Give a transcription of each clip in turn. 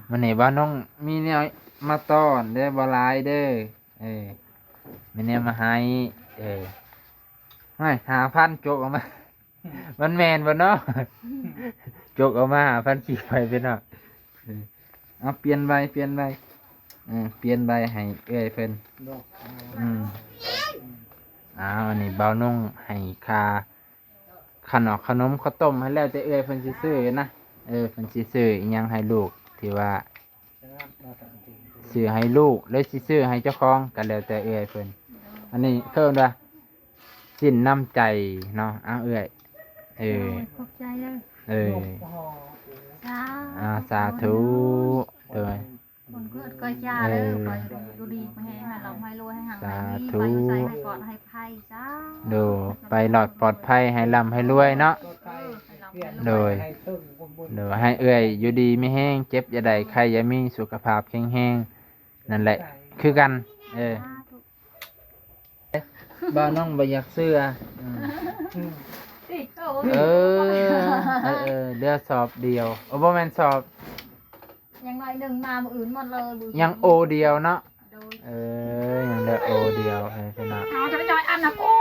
ມື້ນີ້ບ່າວນົງມີແນວມາຕ້ອນເດີ ບໍ່ຫຼາຍເດີ. ເອີ ມີແນວມາໃຫ້. ເອີ ຫ້າພັນ ຈົກອອກມາ ມັນແມ່ນບໍ່ເນາະ? ຈົກອອກມາຫ້າພັນກີບໄປພີ່ນ້ອງ. ເອີ ເອົາ ປ່ຽນໃບ ປ່ຽນໃບ. ເອີ ປ່ຽນໃບໃຫ້ເອື້ອຍເພິ່ນ. ອືມ ອ້າວ ອັນນີ້ບ່າວນົງໃຫ້ຄ່າ ຂະໜົມ ຂະໜົມ ເຂົ້າຕົ້ມ ໃຫ້ແລ້ວແຕ່ເອື້ອຍເພິ່ນຊິຊື້ນະ. ເອີ ເພິ່ນຊິຊື້ອີ່ຫຍັງໃຫ້ລູກ ທີ່ວ່າ ຊື້ໃຫ້ລູກ ຫຼືຊິຊື້ໃຫ້ເຈົ້າຂອງ ກໍແລ້ວແຕ່ເອື້ອຍເພິ່ນ. ອັນນີ້ເອີ້ນວ່າສິນນ້ຳໃຈເນາະ. ອ້າວ ເອື້ອຍ ເອີ ໂດຍ ຂອບໃຈເດີ. ເອີ ສາທຸ ອ້າວ ສາທຸ. ໂດຍ ບຸນເກີດກ້ອຍຈ້າເດີ. ເອີ ຂໍໃຫ້ຢູ່ດີມີແຮງ ໃຫ້ລ່ຳໃຫ້ລວຍ ໃຫ້ຮັ່ງໃຫ້ມີ ສາທຸ ໄປຢູ່ໃສໃຫ້ປອດໃຫ້ໄພ. ສາທຸ ໂດຍ ໄປລອດປອດໄພ ໃຫ້ລ່ຳໃຫ້ລວຍເນາະ. ເອີ ໃຫ້ລ່ຳໃຫ້ລວຍ ໂດຍ ໃຫ້ເຖິງບຸນ ໂດຍ ໃຫ້ເອື້ອຍຢູ່ດີມີແຮງ ເຈັບຢ່າໄດ້ ໄຂ້ຢ່າມີ ສຸຂະພາບແຂງແຮງ. ນັ້ນແຫຼະ ຄືກັນ. ເອີ ສາທຸ ບ່າວນ້ອງບໍ່ຢາກເຊື່ອ. ອືມ ຕິ ໂອ້ ເອີ ເອີ ເອີ ເຫຼືອສອບດຽວ. ໂອ້ ບໍ່ແມ່ນສອບ ຍັງໜ້ອຍໜຶ່ງ ມາມື້ອື່ນໝົດເລີຍ. ຍັງໂອດຽວເນາະ. ໂດຍ ເອີ ຍັງເຫຼືອໂອດຽວໃຫ້ພີ່ນ້ອງ. ເອົາ ຈະໄປຈ່ອຍອັນນະ ໂອ້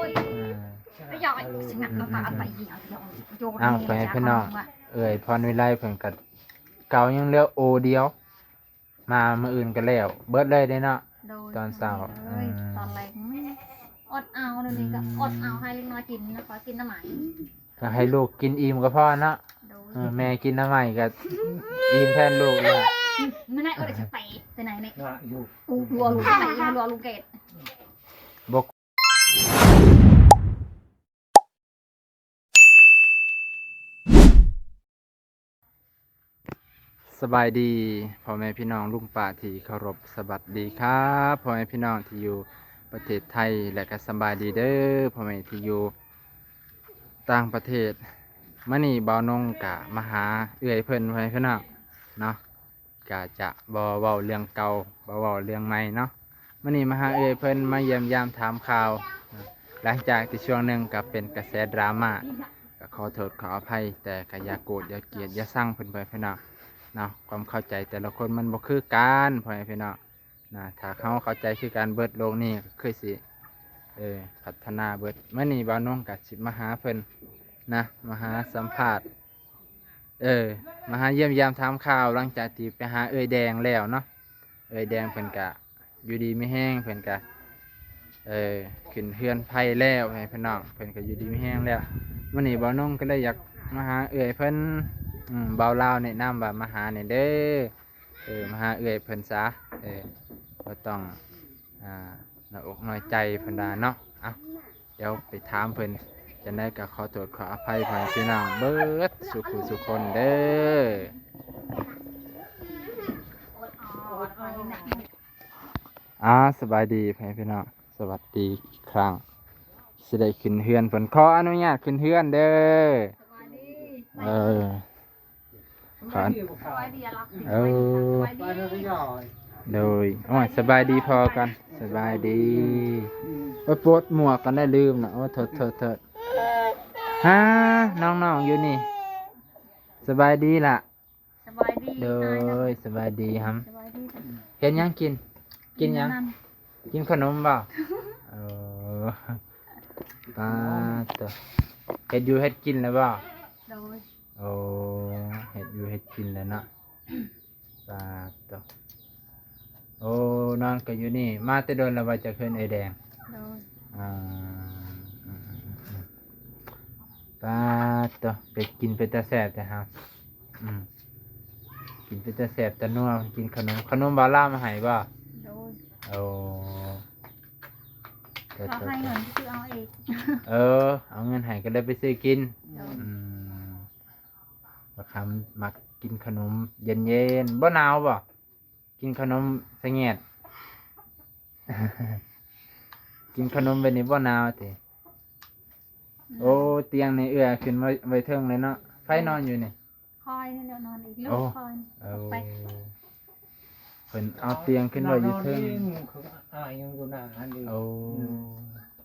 ຍ ເອີ ໄປຈ່ອຍ ຊິຫຍັກນຳຕາອັນໃບດຽວ. ເອົາ ໃຫ້ພີ່ນ້ອງ ເອື້ອຍພອນວິໄລເພິ່ນກໍເກົ່າ ຍັງເຫຼືອໂອດຽວ. ມາມື້ອື່ນກໍແລ້ວເບິດເລີຍເດ້ເນາະ. ໂດຍ ຕອນເຊົ້າ ເອີ ອືມ ຕອນແລງ ອືມ ອົດເອົາ. ດຽວນີ້ກໍ ອືມ ອົດເອົາ ໃຫ້ເດັກນ້ອຍກິນນະຄະ ກິນນ້ຳໃໝ. ກໍໃຫ້ລູກກິນອີ່ມກໍພໍເນາະ. ໂດຍ ເອີ ແມ່ກິນນ້ຳໃໝກໍອີ່ມແທນລູກແລ້ວ. ອືມ ມື້ນັ້ນກໍໄດ້ສະເປໄປໄຫນນີ້ ນະ ຢູ່ ອູ ຮົ່ວ ລູກໄປ ຮົ່ວ ລູກເກດ ບໍ່ ສະບາຍດີພໍ່ແມ່ພີ່ນ້ອງລຸງປ້າທີ່ເຄົາລົບ. ສະຫວັດດີຄັບພໍ່ແມ່ພີ່ນ້ອງທີ່ຢູ່ປະເທດໄທ ແລະກໍສະບາຍດີເດີພໍ່ແມ່ທີ່ຢູ່ຕ່າງປະເທດ. ມື້ນີ້ບ່າວນົງກະມາຫາເອື້ອຍເພິ່ນ ພໍ່ແມ່ພີ່ນ້ອງເນາະ. ກະຈະບໍ່ເວົ້າເລື່ອງເກົ່າ ບໍ່ເວົ້າເລື່ອງໃໝ່ເນາະ. ມື້ນີ້ມາຫາເອື້ອຍເພິ່ນ ມາຢ້ຽມຢາມຖາມຂ່າວ ຫຼັງຈາກທີ່ຊ່ວງໜຶ່ງກໍເປັນກະແສດຣາມາ ກໍຂໍໂທດຂໍອະໄພ ແຕ່ກໍຢ່າໂກດຢ່າກຽດຢ່າຊັງເພິ່ນໄປພີ່ນ້ອງເນາະ. ຄວາມເຂົ້າໃຈແຕ່ລະຄົນມັນບໍ່ຄືກັນ ພໍ່ແມ່ພີ່ນ້ອງນະ. ຖ້າເຮົາເຂົ້າໃຈຄືກັນເບິດໂລກນີ້ກໍຄືຊິ ເອີ ພັດທະນາເບິດ. ມື້ນີ້ບ່າວນົງກໍຊິມາຫາເພິ່ນນະ ມາຫາສຳພາດ ເອີ ມາຫາຢ້ຽມຢາມຖາມຂ່າວ ຫຼັງຈາກທີ່ໄປຫາເອື້ອຍແດງແລ້ວເນາະ. ເອື້ອຍແດງເພິ່ນກະຢູ່ດີມີແຮງ ເພິ່ນກະ ເອີ ຂຶ້ນເຮືອນໃໝ່ແລ້ວ ໃຫ້ພີ່ນ້ອງ ເພິ່ນກະຢູ່ດີມີແຮງແລ້ວ. ມື້ນີ້ບ່າວນົງກໍເລີຍຢາກມາຫາເອື້ອຍເພິ່ນ ອືມ ບ່າວລາວແນະນຳວ່າມາຫາແດ່ເດີ. ເອີ ມາຫາເອື້ອຍເພິ່ນຊະ ເອີ ບໍ່ຕ້ອງ ອ່າ ນ້ອຍອົກນ້ອຍໃຈເພິ່ນວ່າເນາະ. ເອົ້າ ດຽວໄປຖາມເພິ່ນ. ຈັ່ງໃດກໍຂໍໂທດຂໍອະໄພພໍ່ແມ່ພີ່ນ້ອງເບິດສູ່ຜູ້ສູ່ຄົນເດີ. ອ່າ ສະບາຍດີພໍ່ແມ່ພີ່ນ້ອງ ສະຫວັດດີອີກຄັ້ງ. ຊິໄດ້ຂຶ້ນເຮືອນເພິ່ນ ຂໍອະນຸຍາດຂຶ້ນເຮືອນເດີ. ສະບາຍດີ. ເອີ ສະບາຍດີ ສະບາຍດີ. ເອີ ສະບາຍດີ. ໂດຍ ໂອ້ຍ ສະບາຍດີພໍ່ກ່ອນ ສະບາຍດີ. ໂອ້ຍ ປົດໝວກກ່ອນໄດ້ ລືມນະ. ໂອ້ ໂທດ ໂທດ ໂທດ. ຫາ ນ້ອງໆຢູ່ນີ້. ສະບາຍດີລະ. ສະບາຍດີ. ໂດຍ ສະບາຍດີຫຳ. ສະບາຍດີ. ເຮັດຫຍັງກິນ? ກິນຫຍັງ? ກິນຂະໜົມບໍ່? ເອີ ປາດໂຕ ເຮັດຢູ່ເຮັດກິນແລ້ວບໍ່? ໂດຍ. ໂອ້ ເຮັດຢູ່ເຮັດກິນແລ້ວເນາະ. ປາດໂຕ ໂອ້ ນອນກໍຢູ່ນີ້ ມາແຕ່ດົນແລ້ວບໍ່ ຈາກເຮືອນເອື້ອຍແດງ? ໂດຍ. ອ່າ ປາດໂຕ ເປັດກິນເປັນຕາແຊບແທ້ຫາ. ອືມ ກິນເປັນຕາແຊບຕານົວ ກິນຂະໜົມ ຂະໜົມບ່າວລາວມາໃຫ້ບໍ່? ໂດຍ. ໂອ້ ເຂົາໃຫ້ເງິນຊື້ເອົາເອງ. ເອີ ເອົາເງິນໃຫ້ກໍເລີຍໄປຊື້ກິນ. ໂດຍ. ອືມ ບັກຄຳມັກກິນຂະໜົມເຢັນໆ ບໍ່ໜາວບໍ່? ກິນຂະໜົມສະແງດ ກິນຂະໜົມແບບນີ້ບໍ່ໜາວຕິ? ອືມ. ໂອ້ ຕຽງນີ້ເອື້ອຍຂຶ້ນໄວ້ ໄວ້ເທິງເລີຍເນາະ. ໃຜນອນຢູ່ນີ້? ຂ້ອຍນີ້ແຫຼະນອນອີກ ລູກຂ້ອຍ. ໂອ້ ເອີ ເພິ່ນເອົາຕຽງຂຶ້ນໄວ້ຢູ່ເທິງ. ອາຍຍັງຢູ່ໜ້າຫັ້ນຢູ່. ໂອ້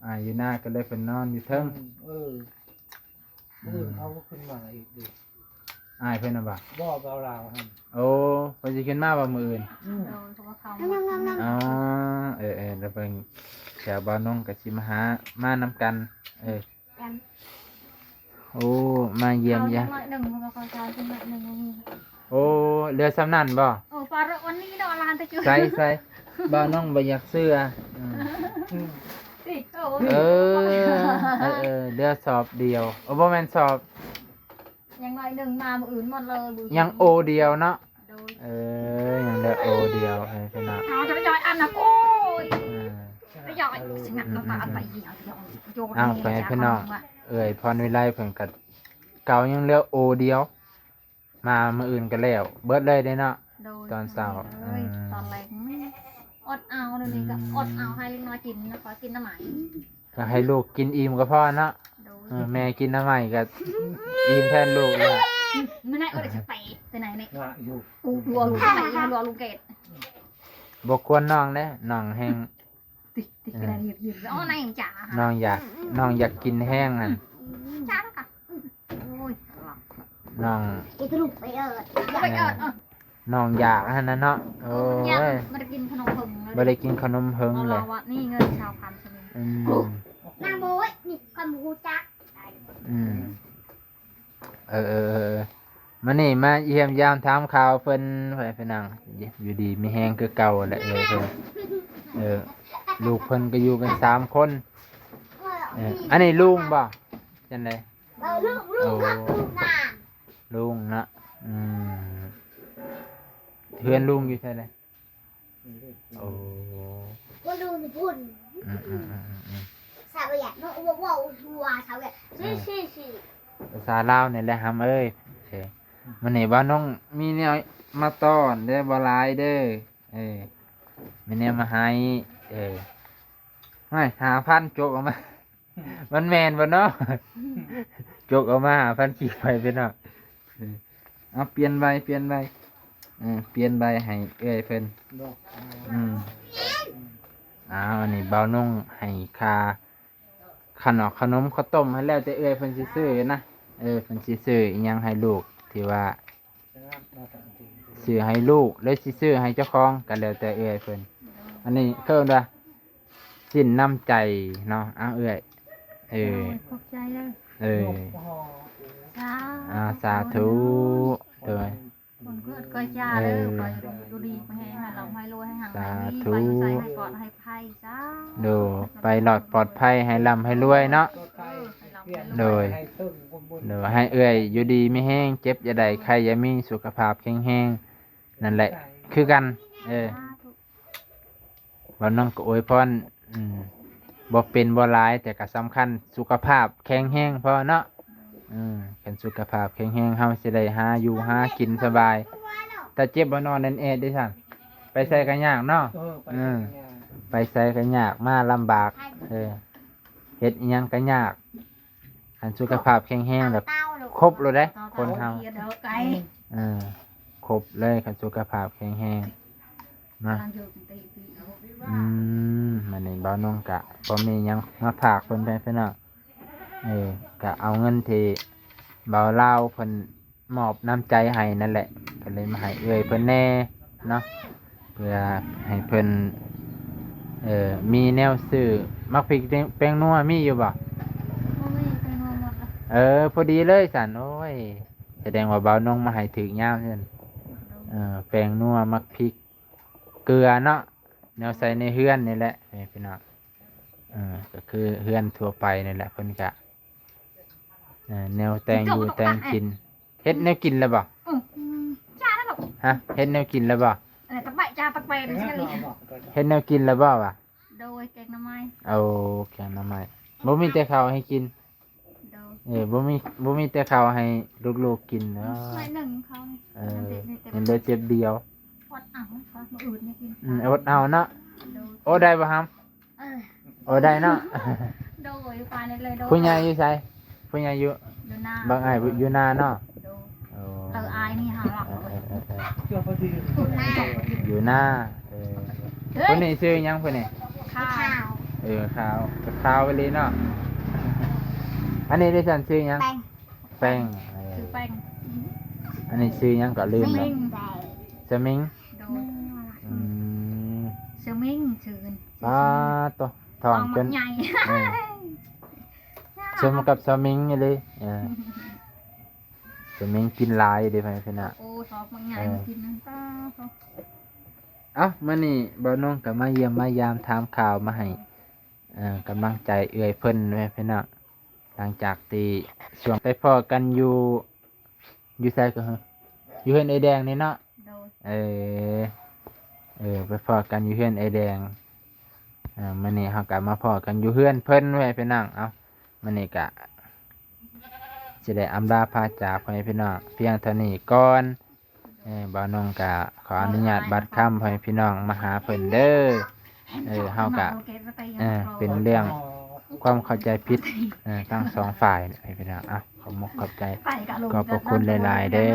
ອາຍຢູ່ໜ້າກໍເລີຍເພິ່ນນອນຢູ່ເທິງ. ອືມ ເອີ ມື້ອື່ນເຂົາກໍຂຶ້ນມາອີກເດ້. ອາຍເພິ່ນນະບໍ່? ບໍ່ ບ່າວລາວຫັ້ນ. ໂອ້ ຊິຂຶ້ນມາບໍ່ມື້ອື່ນ? ໂດຍ ເພາະວ່າເຂົາ ອໍ ເອີໆ ແລ້ວເບິ່ງແຖວບ່າວນົງກໍຊິມາຫາ ມານຳກັນ ເອີ ໂອ້ ມາຢ້ຽມຢາມ ເຂົາຍັງໜ້ອຍໜຶ່ງ ເພາະວ່າເຂົາເຊົາຂຶ້ນໜ້ອຍໜຶ່ງ ບໍ່ມີ. ໂອ້ ເຫຼືອສ່ຳນັ້ນບໍ່? ໂອ້ ປາຣະວັນນີ້ເນາະ ຫຼານຕະຈຸ ໃສໆ ບ່າວນົງບໍ່ຢາກເຊື່ອ. ອືມ ຕິ ໂອ້ ເອີ ເອີໆ ເຫຼືອສອບດຽວ ໂອ້ ບໍ່ແມ່ນສອບ ຍັງໜ້ອຍໜຶ່ງ ມາມື້ອື່ນໝົດເລີຍ ຍັງໂອດຽວເນາະ. ໂດຍ ເອີ ຍັງເຫຼືອໂອດຽວ ເອີ ພີ່ນ້ອງ ເອົາຈະໄປຈ່ອຍອັນນະ ໂອ້ຍ ເອີ ໄປຈ່ອຍ ຊິງັດນ້ຳຕາອັນໄປ ເອົາ ເອົາ ພີ່ນ້ອງ ເອື້ອຍພອນວິໄລເພິ່ນກໍເກົ່າ ຍັງເຫຼືອໂອດຽວ ມາມື້ອື່ນກໍແລ້ວເບິດເລີຍເດ້ເນາະ. ໂດຍ ຕອນເຊົ້າ ເອີ ຕອນແລງ ອືມ ອົດເອົາ ດຽວນີ້ກໍ ອືມ ອົດເອົາ ໃຫ້ເດັກນ້ອຍກິນ ແລ້ວກໍກິນນ້ຳໃໝ ກໍໃຫ້ລູກກິນອີ່ມກໍພໍເນາະ. ໂດຍ ເອີ ແມ່ກິນນ້ຳໃໝກໍອີ່ມແທນລູກແລ້ວ. ມື້ນັ້ນກໍໄດ້ສະເປໄປໄຫນນີ້ ຢູ່ ຢູ່ ຢູ່ລຸງໄປ ຢູ່ລຸງເກດ ບໍ່ກວນນ້ອງເດ້ ນ້ອງແຮງ ຕິດ ຕິດ ເອີ ກໍໄດ້ຍິບໆ ເອົາໃນຈ້າ ນ້ອງຢາກ ນ້ອງຢາກກິນແຮງຫັ້ນ ອືມ ຈ້າແລ້ວກໍ ໂອ້ຍ ນ້ອງ ໄປເອີດ ໄປເອີດ ເອີ ນ້ອງຢາກຫັ້ນນະເນາະ. ໂອ້ຍ ບໍ່ໄດ້ກິນຂະໜົມເຫິງເລີຍ ບໍ່ໄດ້ກິນຂະໜົມເຫິງເລີຍ ວ່າມີເງິນຊາວພັນຊະນີ້. ອືມ ນາງໂບຍ ນີ້ຄວາມຮູ້ຈັກ. ອືມ ເອີໆ ມື້ນີ້ມາຢ້ຽມຢາມຖາມຂ່າວເພິ່ນ ພີ່ນ້ອງ ຢູ່ດີມີແຮງຄືເກົ່າແຫຼະ ເອີ ເພິ່ນ ເອີ ລູກເພິ່ນກໍຢູ່ກັນສາມຄົນ. ເອີ ອັນນີ້ລຸງບໍ່ ຈັ່ງໃດ? ເອີ ລຸງ ລຸງ ລຸງນາ ລຸງເນາະ. ອືມ ເຮືອນລຸງຢູ່ໃສລະ? ໂອ້ ບໍ່ຮູ້ຢູ່ພຸ້ນ. ອືມໆ ສາວຫວຽດເນາະ ເວົ້າ ເວົ້າ ເວົ້າ ສາວຫວຽດ ເອີ ຊິໆໆ ພາສາລາວນີ້ແຫຼະ ຫຳເອີຍ. ມື້ນີ້ບ່າວນົງມີແນວມາຕ້ອນເດີ ບໍ່ຫຼາຍເດີ ເອີ ມີແນວມາໃຫ້ ເອີ ຫ້າພັນ ຈົກອອກມາ ມັນແມ່ນບໍ່ເນາະ? ຈົກອອກມາຫ້າພັນກີບໄປພີ່ນ້ອງ. ເອີ ເອົາ ປ່ຽນໃບ ປ່ຽນໃບ ເອີ ປ່ຽນໃບໃຫ້ເອື້ອຍເພິ່ນ. ອືມ ອ້າວ ອັນນີ້ບ່າວນົງໃຫ້ຄ່າຂະໜອກຂະໜົມເຂົ້າຕົ້ມໃຫ້ແລ້ວ ແຕ່ເອື້ອຍເພິ່ນຊິຊື້ນະ. ເອີ ເພິ່ນຊິຊື້ອີ່ຫຍັງໃຫ້ລູກ ທີ່ວ່າ ຊື້ໃຫ້ລູກ ຫຼືຊິຊື້ໃຫ້ເຈົ້າຂອງ ກໍແລ້ວແຕ່ເອື້ອຍເພິ່ນ. ອັນນີ້ເອີ້ນວ່າສິນນ້ຳໃຈເນາະ. ອ້າວ ເອື້ອຍ ເອີ ໂດຍ ຂອບໃຈເດີ ເອີ ສາ ອ່າ ສາທຸ ໂດຍ ບຸນເກີດເກີດຢາເດີ ເອີ ຂໍໃຫ້ຢູ່ດີມີແຮງ ໃຫ້ລ່ຳໃຫ້ລວຍ ໃຫ້ຮັ່ງໃຫ້ມີ ສາທຸ ໄປຢູ່ໃສໃຫ້ປອດໃຫ້ໄພ ສາ ໂດຍ ໄປລອດປອດໄພ ໃຫ້ລ່ຳໃຫ້ລວຍເນາະ. ເອີ ໃຫ້ລ່ຳໃຫ້ລວຍ ໂດຍ ໃຫ້ເຖິງບຸນ ໂດຍ ໃຫ້ເອື້ອຍຢູ່ດີມີແຮງ ເຈັບຢ່າໄດ້ ໄຂ້ຢ່າມີ ສຸຂະພາບແຂງແຮງ ນັ້ນແຫຼະ ຄືກັນ ເອີ ສາທຸ ບ່າວນົງກໍອວຍພອນ ອືມ ບໍ່ເປັນບໍ່ຫຼາຍ ແຕ່ກໍສຳຄັນສຸຂະພາບແຂງແຮງພໍເນາະ. ເອີ ຄັນສຸຂະພາບແຂງແຮງ ເຮົາຊິໄດ້ຫາຢູ່ຫາກິນສະບາຍ ຖ້າເຈັບບໍ່ນອນແອດໆເດ້ຊັ້ນ ໄປໃສກໍຍາກເນາະ. ເອີ ໄປໃສກໍຍາກ ເອີ ໄປໃສກໍຍາກ ມາລຳບາກ ເອີ ເຮັດອີ່ຫຍັງກໍຍາກ. ຄັນສຸຂະພາບແຂງແຮງແລ້ວ ຄົບໂລດເດ້ ຄົນເຮົາ ເອີ ຄົບເລີຍ ຄັນສຸຂະພາບແຂງແຮງເນາະ. ອືມ ມື້ນີ້ບ່າວນົງກະບໍ່ມີຫຍັງມາຝາກເພິ່ນໄປພີ່ນ້ອງ ເອີ ກະເອົາເງິນທີ່ບ່າວລາວເພິ່ນ ມອບນ້ຳໃຈໃຫ້ນັ້ນແຫຼະ ກໍເລີຍມາໃຫ້ເອື້ອຍເພິ່ນແດ່ເນາະ ເພື່ອໃຫ້ເພິ່ນ ເອີ ມີແນວຊື້ໝາກພິກແປ້ງນົວ ມີຢູ່ບໍ່? ບໍ່ມີ ແປ້ງນົວໝົດລະ. ເອີ ພໍດີເລີຍຊັ້ນ ໂອ້ຍ ສະແດງວ່າບ່າວນົງມາໃຫ້ຖືກຍາມຊັ້ນ. ເອີ ແປ້ງນົວ ໝາກພິກ ເກືອເນາະ ແນວໃສ່ໃນເຮືອນນີ້ແຫຼະ ພີ່ນ້ອງ. ເອີ ກໍຄືເຮືອນທົ່ວໄປນີ້ແຫຼະ ເພິ່ນກະ ເອີ ແນວແຕ່ງຢູ່ແຕ່ງກິນ. ເຮັດແນວກິນແລ້ວບໍ່? ອືມ ຈ້າແລ້ວລູກ. ຮະ ເຮັດແນວກິນແລ້ວບໍ່? ເອີ ຕະໄບ ຈ້າ ຕະໄບ ເຮັດແນວກິນແລ້ວບໍ່ວະ? ໂດຍ ແກງໜໍ່ໄມ້. ໂອ້ ແກງໜໍ່ໄມ້ ບໍ່ມີແຕ່ເຂົ້າໃຫ້ກິນ. ໂດຍ ເອີ ບໍ່ມີ ບໍ່ມີແຕ່ເຂົ້າໃຫ້ລູກໆກິນເນາະ. ໜ້ອຍໜຶ່ງເຂົ້າ. ເອີ ເຫັນໄດ້ເຈັບດຽວ ອົດເອົາ ມື້ອື່ນໄດ້ກິນ. ອືມ ອົດເອົາເນາະ. ໂດຍ ໂອ້ ໄດ້ບໍ່ຫຳ? ເອີ ໂອ້ ໄດ້ເນາະ. ໂດຍ ປານນັ້ນເລີຍ. ໂດຍ ຜູ້ໃຫຍ່ຢູ່ໃສ? ຜູ້ໃຫຍ່ຢູ່ ຢູ່ນາ. ບັກອ້າຍຢູ່ນາເນາະ. ໂດຍ ໂອ້ ເອີ ອ້າຍນີ້ຫາລັກ. ເອີໆໆໆ ຢູ່ນາ. ເອີ ເອີ ຄົນນີ້ຊື່ຫຍັງ ຜູ້ນີ້? ຂາວ. ເອີ ຂາວ ຂາວອີ່ຫຼີເນາະ. ອັນນີ້ເດຊັ້ນ ຊື່ຫຍັງ? ແປ້ງ. ແປ້ງ ເອີ ຊື່ແປ້ງ. ອັນນີ້ຊື່ຫຍັງກໍລືມແລ້ວ. ແປ້ງ. ສະມິງ ໂດຍ ອືມ ສະມິງຊື່ເພິ່ນ ປາໂຕ ທ້ອງຈົນ ໃຫຍ່ ເອີ ສົມກັບສະມິງອີ່ຫຼີ ເອີ ສະມິງກິນຫຼາຍເດ້ ພີ່ນ້ອງ ໂອ້ ທ້ອງບັກໃຫຍ່ ເອີ ກິນນັ້ນ ປາໂຕ ເອົ້າ ມື້ນີ້ບ່າວນົງກໍມາຢ້ຽມມາຢາມ ຖາມຂ່າວມາໃຫ້ ເອີ ກຳລັງໃຈເອື້ອຍເພິ່ນ ແມ່ພີ່ນ້ອງ ຫຼັງຈາກທີ່ຊ່ວງໄປພໍ້ກັນຢູ່ ຢູ່ໃສກໍ ຢູ່ເຮືອນເອື້ອຍແດງນີ້ເນາະ ໂດຍ ເອີ ເອີ ໄປພໍ້ກັນຢູ່ເຮືອນເອື້ອຍແດງ ເອີ ມື້ນີ້ເຮົາກໍມາພໍ້ກັນຢູ່ເຮືອນເພິ່ນ ແມ່ພີ່ນ້ອງ ເອົ້າ ມື້ນີ້ກໍຊິໄດ້ອຳລາພາຈາກ ພໍ່ແມ່ພີ່ນ້ອງ ພຽງເທົ່ານີ້ກ່ອນ ເອີ ບ່າວນົງກໍຂໍອະນຸຍາດບັດຄຳ ພໍ່ແມ່ພີ່ນ້ອງ ມາຫາເພິ່ນເດີ ເອີ ເຮົາກໍ ເອີ ເປັນເລື່ອງຄວາມເຂົ້າໃຈຜິດ ເອີ ທັງສອງຝ່າຍ ພີ່ນ້ອງ ເອົ້າ ຂອບມຸກຂອບໃຈ ຂອບພະຄຸນຫຼາຍໆເດີ.